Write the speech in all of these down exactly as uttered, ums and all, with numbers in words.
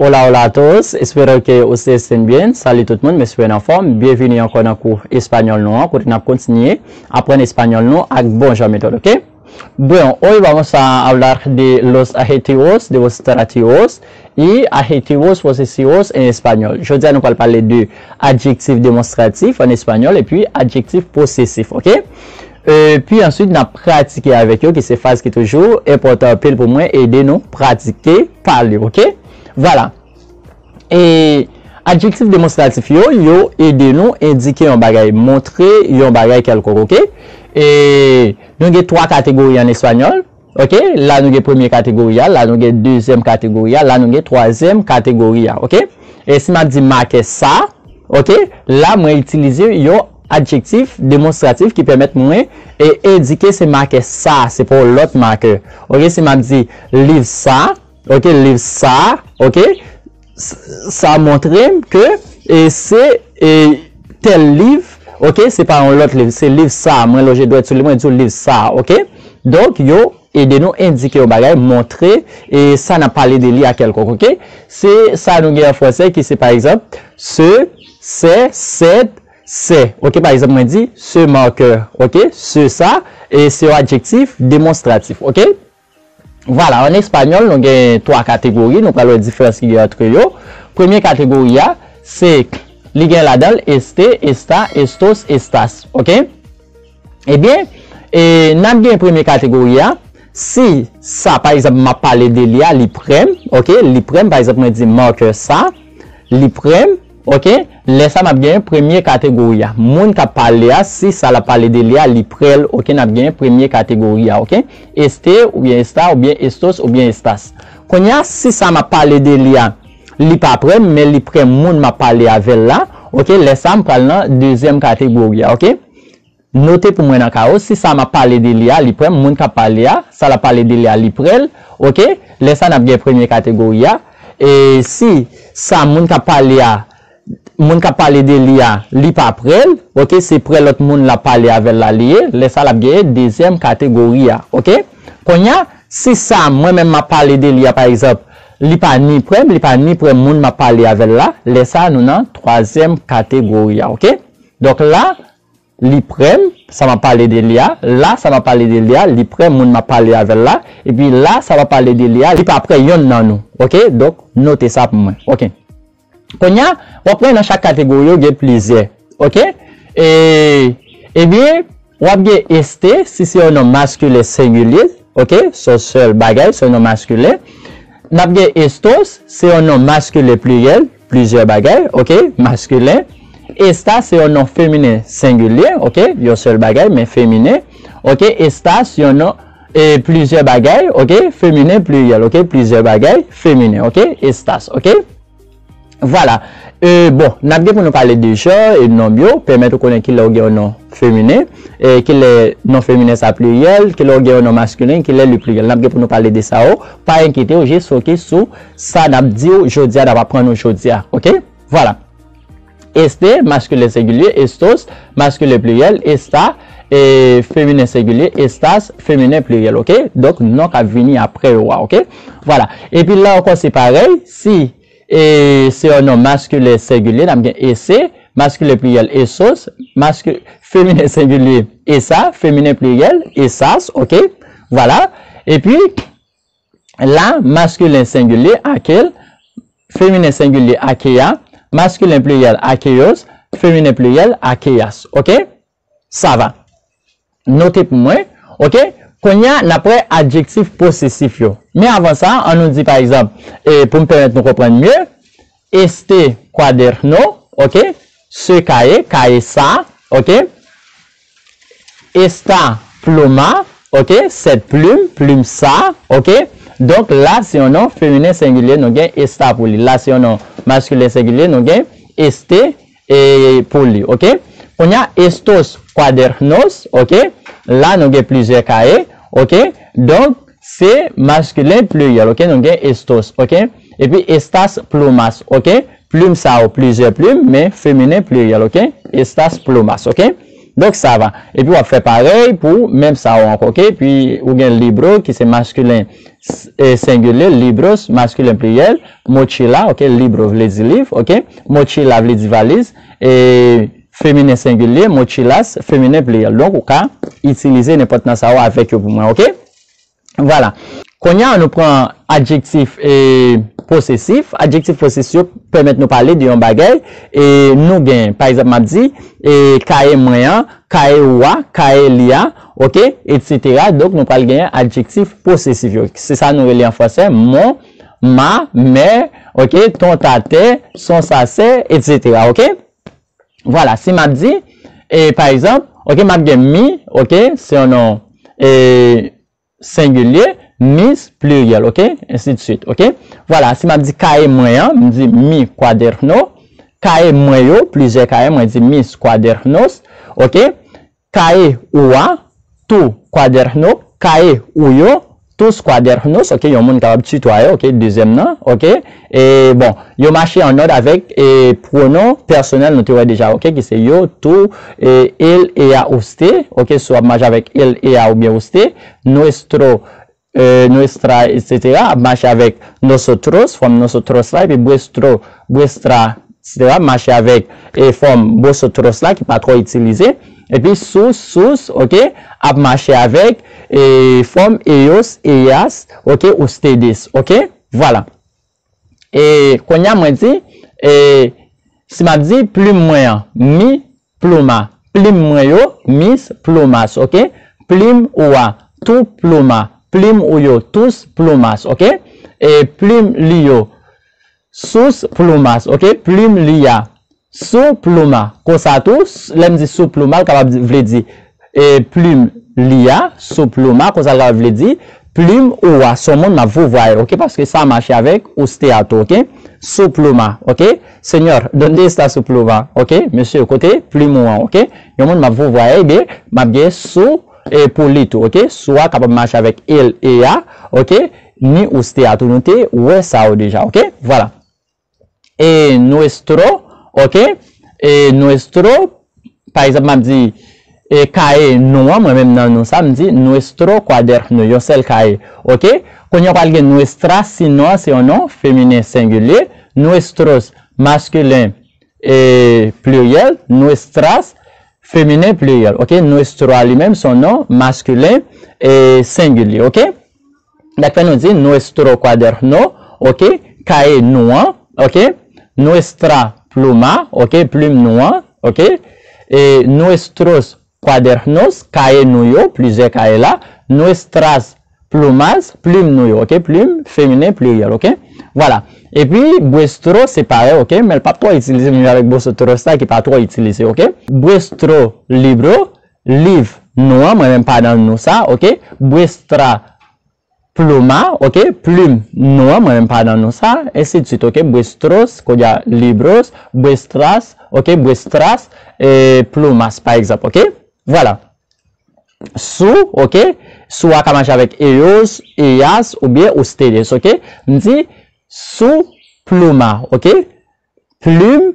Hola, hola a todos, espero que ustedes estén bien. Salut tout moun, m espere n anfòm. Byenvini ankò nan kou espanyòl nou an, kote n ap kontinye aprann espanyòl nou ak bon jan metòd, oke? Bon, hoy vamos a hablar de los adjetivos demostrativos y adjetivos posesivos en español. Jodi a nou pral pale de adjektif demonstratif an espanyòl epi adjektif posesif, oke? Epi answit, n ap pratike avèk yo, ki se fraz ki toujou enpòtan anpil pou mwen, ede nou pratike pale, oke? Vwala. E adjektif demonstratif yo, yo ede nou endike yon bagay, montre yon bagay kèlkonk, oke? E nou gen twa kategori an espanyòl, oke? La nou gen premye kategori a, la nou gen dezyèm kategori a, la nou gen twazyèm kategori a, oke? E si m ap di makè sa, oke? La mwen itilize yon adjektif demonstratif ki pèmèt mwen e endike se makè sa, se pa yon lòt makè. Oke, si m ap di liv sa, oke, liv sa, oke, s- sa montre m ke e se e tèl liv, oke, se pa yon lòt liv, se liv sa, mwen lonje dwèt sou li, mwen di w liv sa, oke? Donk, yo ede nou endike yon bagay, montre e sa n ap pale de li a kèlkonk, oke? Se sa nou gen an fransè ki se, pa egzanp, ce, c'est, cette, c'est. Oke, pa egzanp, mwen di ce marqueur, oke? Ce sa, e se yon adjektif demonstratif, oke? Vwala, an espanyòl, nou gen twa kategori, nou pral wè diferans ki gen ant yo. Premye kategori a, se, li gen ladan l este, esta, estos, estas, oke? Ebyen, e, n ap gen premye kategori a, si sa, pa egzanp, m ap pale de li a, li prè m, oke, li prè m, pa egzanp, mwen di marqueur sa, li prè m, oke, lè sa m ap gen premye kategori a. Moun k ap pale a, si sa l ap pale de li a, li prè l, oke, n ap gen premye kategori a, oke? Este, oubyen esta, oubyen estos, oubyen estas. Kounye a, si sa m ap pale de li a, li pa prè m, men li prè moun m ap pale avè l la, oke, lè sa m pral nan dezyèm kategori a, oke? Note pou mwen nan kawo, si sa m ap pale de li a, li prè m, moun k ap pale a, sa l ap pale de li a, li prè l, oke? Lè sa n ap gen premye kategori a. E si sa moun k ap pale a, moun k ap pale de li a, li pa prè l, oke? Se prè lòt moun l ap pale avè l la li ye, lè sa l ap gen dezyèm kategori a, oke? Kounye a, si sa mwen menm m ap pale de li a, pa egzanp, li pa ni prè m, li pa ni prè moun m ap pale avè l la, lè sa nou nan twazyèm kategori a, oke? Donk la, li prè m, sa m ap pale de li a, la, sa m ap pale de li a, li prè moun m ap pale avè l la, epi la, sa m ap pale de li a, li pa prè yonn nan nou, oke? Donk, note sa pou mwen, oke? Kounye a, w ap wè nan chak kategori yo gen plizyè, oke? E, ebyen, w ap gen este, si se yon non maskilen sengilye, oke? Se yon sèl bagay, se yon non maskilen. N ap gen estos, se yon non maskilen pliriyèl, plizyè bagay, oke? Maskilen. Esta, se yon non feminen sengilye, oke? Yon sèl bagay, men feminen. Oke? Estas, yon non, e, plizyè bagay, oke? Feminen pliriyèl, oke? Plizyè bagay, feminen, oke? Estas, oke? Vwala. E, bon, n ap gen pou nou pale de jan e nonb yo, pèmèt ou konnen kilè ou gen yon non feminen, e, kilè non feminen sa pliriyèl, kilè ou gen yon non maskilen, kilè li pliriyèl. N ap gen pou nou pale de sa yo. Pa enkyete w, jis fokis sou sa n ap di w jodi a, n ap aprann ou jodi a. Oke? Vwala. Este, maskilen sengilye, estos, maskilen pliriyèl, esta, e, feminen sengilye, estas, feminen pliriyèl, oke? Donk, non k ap vini apre yo a, oke? Vwala. Epi la ankò, se parèy, si e se yon non maskilen sengilye, n ap gen ese, maskilen pliriyèl esos, maski, feminen sengilye esa, feminen pliriyèl esas, oke? Vwala. Epi, la, maskilen sengilye, akel, feminen sengilye, akeya, maskilen pliriyèl, akeyos, feminen pliriyèl, akeyas, oke? Sa va. Note pou mwen, oke? Kounye a, n ap wè adjektif posesif yo. Men avan sa, an nou di, pa egzanp, e, pou m pèmèt nou konprann mye, este cuaderno, oke? Se kaye, kaye sa, oke? Esta pluma, oke? Cette plume, plim sa, oke? Donk, la, se yon non feminen sengilye, nou gen esta pou li. La, se yon non maskilen sengilye, nou gen este, e, pou li, oke? Kounye a, estos cuadernos, oke? La, nou gen plizyè kaye, oke? Donk, se maskilen pliriyèl, oke? Nou gen estos, oke? Epi estas plumas, oke? Plim sa yo, plizyè plim, men feminen pliriyèl, oke? Estas plumas, oke? Donk, sa va. Epi w ap fè parèy pou menm sa yo ankò, oke? Epi ou gen libro ki se maskilen, e, sengilye, libros, maskilen pliyèl, mochila, oke? Libro vle di liv, oke? Mochila vle di valiz, e, feminen sengilye, mochilas, feminen pliyèl. Donk, ou ka itilize nenpòt nan sa yo avèk yo pou mwen, oke? Vwala. Kounye a, nou pran adjektif, e, posesif. Adjektif posesif yo pèmèt nou pale de yon bagay. E nou gen, pa egzanp, m ap di, e, kaye mwen an, kaye ou a, kaye li a, oke, etsetera. Donk, nou pral genyen adjektif posesif yo. Se sa nou rele an fransè, mon, ma, mè, oke, ton, ta, tè, son, sa, sè, etsetera, oke? Vwala, si m ap di, e, pa egzanp, oke, m ap gen mi, oke, se yon non, e, sengilye, mis, pliryèl, oke? Ensi de suite, oke? Vwala, si m ap di kaye mwen an, m di mi cuaderno. Kaye mwen yo, plizyè kaye, mwen di mis cuadernos, oke? Kaye ou a, tu cuaderno. Kaye ou yo, tus cuadernos, oke? Yon moun kapab titwaye, oke? Dezyèm nan, oke? E, bon, yo mache an òd avèk, e, pwonon pèsonèl nou te wè deja, oke? Ki se yo, tu, e, él, ella, usted, oke? Si w ap mache avèk él, ella oubyen usted, nuestro, e, nuestra, etsetera, ap mache avèk nosotros, fòm nosotros la, epi vuestro, vuestra, etsetera, ap mache avèk, e, fòm vosotros la, ki pa twò itilize, epi sus, sus, oke, ap mache avèk, e, fòm ellos, ellas, oke, ustedes, oke, vwala. E kounye a mwen di, e, si m ap di plim mwen an, mi pluma, plim mwen yo, mis plumas, oke? Plim ou a, tu pluma, plim ou yo, tus plumas, oke? E plim li yo, sus plumas, oke? Plim li a, su pluma. Konsa tou, s- lè m di su pluma, l kapab di- vle di, e, plim li a, su pluma, konsa l kapab vle di, plim ou a, se yon moun m ap vouvwaye, oke? Paske sa mache avèk usted a tou, oke? Su pluma, oke? Señor, ¿dónde está su pluma? Oke? Mesye, kote plim ou an, oke? Yon moun m ap vouvwaye, ebyen, m ap gen su, e, pou li tou, oke? Su a kapab mache avèk él, ella, oke? Ni usted a tou, nou te wè sa yo deja, oke? Vwala. E nuestro, oke? E nuestro, pa egzanp, m ap di, e kaye nou an, mwen menm nan nou sa, m di nuestro cuaderno, yon sèl kaye, oke? Kounye a w pral gen nuestra, si non an se yon non feminen sengilye, nuestros, maskilen, e pliryèl, nuestras, feminen pliryèl, oke? Nuestro a li menm se yon non maskilen, e sengilye, oke? Dak fè nou di nuestro cuaderno, oke? Kaye nou an, oke? Nuestra pluma, oke? Plim nou an, oke? E nuestros cuadernos, kaye nou yo, plizyè kaye la, nuestras plumas, plim nou yo, oke? Plim feminen pliryèl, oke? Vwala. Epi vuestro se parèy, oke? Men l p ap twò itilize menm jan avèk vosotros la ki pa twò itilize, oke? Vuestro libro, liv nou an, mwen menm pa nan nou sa, oke? Vuestra pluma, oke? Plim nou an, mwen menm pa nan nou sa, ensi de suite, oke? Vuestros, kounye a libros, vuestras, oke? Vuestras, e, plumas, pa egzanp, oke? Vwala. Su, oke? Su a ka mache avèk ellos, ellas, oubyen ustedes, oke? M di su pluma, oke? Plim,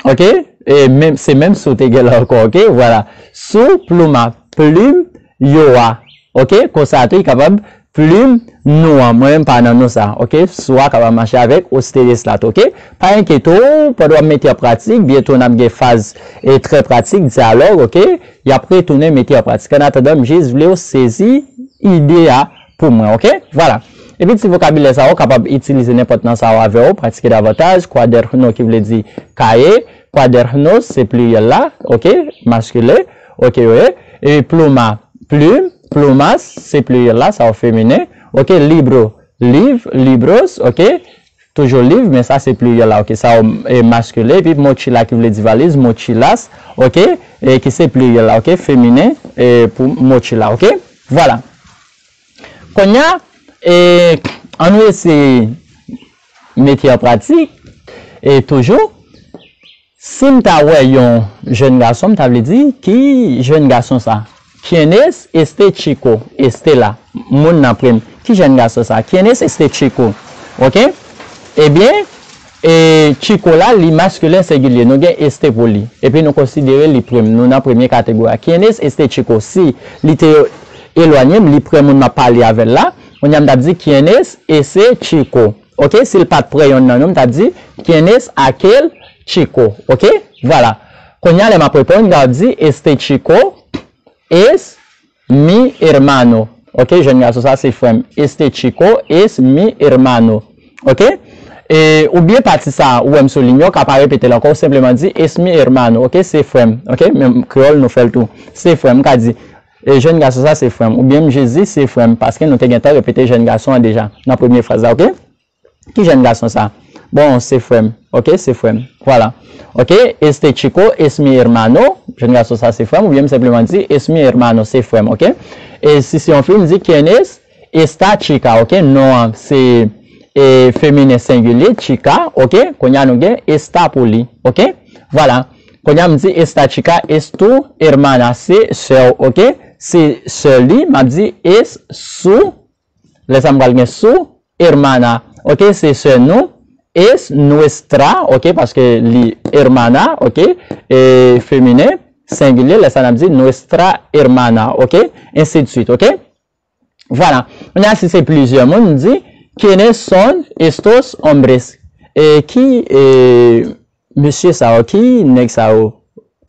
oke? E menm, se menm su te gen la ankò, oke? Vwala. Su pluma, plim yo a, oke? Konsa tou, li kapab plim nou an. Mwen menm pa nan nou sa, oke? Su a kapab mache avèk ustedes la tou, oke? Pa enkyete w, pandan w ap mete an pratik, byento n ap gen faz, e, trè pratik, dyalòg, oke? Y ap retounen mete an pratik. Annatandan, m jis vle w sezi ide a pou mwen, oke? Vwala. Epi ti vokabilè sa yo kapab itilize nenpòt nan sa yo avè w, pratike davantaj, cuaderno ki vle di kaye, cuadernos se pliryèl la, oke? Maskilen, oke, wi. E pluma, plim, plumas se pliryèl la, sa yo feminen, oke? Libro, liv, libros, oke? Toujou liv, men sa se pliryèl la, oke? Sa yo, e, maskilen, epi mochila ki vle di valiz, mochilas, oke? E ki se pliryèl la, oke? Feminen, e, pou mochila, oke? Vwala. Kounye a, e, ann nou eseye mete an pratik, e toujou, si m ta wè yon jèn gason, m ta vle di, ki jèn gason sa? ¿Quién es este chico? Este la. Moun nan premye. Ki jèn gason sa? ¿Quién es este chico? Oke? Ebyen, E Chico la, li maskilen sengilye. Nou gen este pou li. Epi nou konsidere li prim. Nou nan premye kategori a. Quienes este Chico? Si li te elwanye m, li pran moun m ap pale avè l la. Kounye a m t ap di, quienes ese Chico? Ok, si l pa t pran yonn nan nou, m t ap di, quienes aquel Chico? Ok, vwala. Kounye a lè m ap reponn, m ap di, este Chico es mi hermano. Ok, jèn gason sa se frè m. Este Chico es mi hermano. Ok? E, oubyen pati sa ou wè m soulinye, w ka pa repete l ankò, ou senpleman di, es mi hermano. Ok, se frè m. Ok, men kreyòl nou fè l tou. Se frè m, m ka di, e, jèn gason sa se frè m. Oubyen m jis di, se frè m, paske nou te gentan repete jèn gason an deja nan premye fraz la, ok? Ki jèn gason sa? Bon, se frè m. Ok, se frè m. Vwala. Ok, este chico es mi hermano. Jèn gason sa se frè m, oubyen m senpleman di, es mi hermano, se frè m, ok? E si se yon fi, m di, quienes esta chica, ok? Non an, se, e, feminen sengilye, chica, ok? Kounye a nou gen esta pou li, ok? Vwala. Kounye a m di, esta chica es tu hermana, se sè w, ok? Se sè li, m ap di, es su, lè sa m pral gen su hermana, ok? Se sè nou, es nuestra, ok? Paske li hermana, ok? E feminen, sengilye, lè sa n ap di nuestra hermana, ok? Ensi de suite, ok? Vwala. Kounye a, si se plizyè moun, m di, quienes son estos hombres? E ki, e, mesye sa yo, ki nèg sa yo,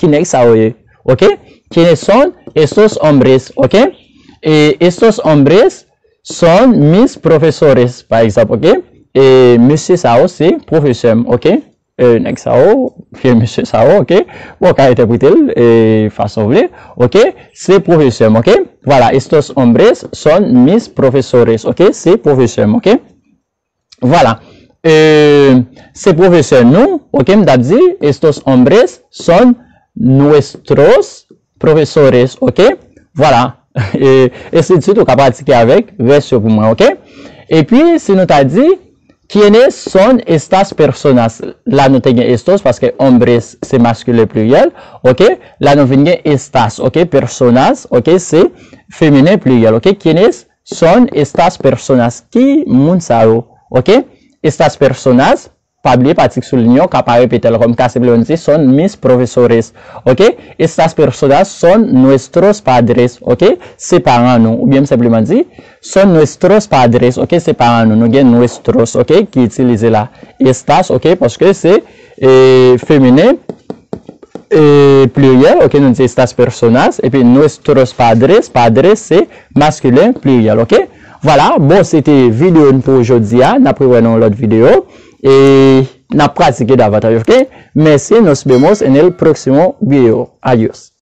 ki nèg sa yo ye? Ok? Quienes son estos hombres? Ok? E estos hombres son mis profesores, pa egzanp, ok? E mesye sa yo se pwofesè m, ok? E, nèg sa yo, vye mesye sa yo, ok? Bon, w ka entèprete l, e, fason w vle, ok? Se pwofesè m, ok? Vwala, estos hombres son mis profesores, ok? Se pwofesè m, ok? Vwala. E, se pwofesè nou, ok? M t ap di, estos hombres son nuestros profesores, ok? Vwala. E, ensi de suite, ou ka pratike avèk rès yo pou mwen, ok? Epi, si nou ta di, quienes son estas personas? La, nou te gen estos, paske hombres se maskilen pliryèl, ok? La, nou vin gen estas, ok? Personas, ok? Se feminen pliryèl, ok? Quienes son estas personas? Ki moun sa yo, ok? Estas personas, pa bliye patik soulinye, w ka pa repete l ankò, m ka senpleman di, son mis profesores, ok? Estas personas son nuestros padres, ok? Se paran nou, oubyen m senpleman di, son nuestros padres, ok? Se paran nou, nou gen nuestros, ok? Ki itilize la, estas, ok? Paske se, e, feminen, e, pliryèl, ok? Nou di estas personas, epi nuestros padres, padres se maskilen pliryèl, ok? Vwala, bon, se te videyo n pou jodi a, n ap rewè nan yon lòt videyo. E n ap pratike davantaj, ok? Mèsi, nos vemos en el próximo video. Adios.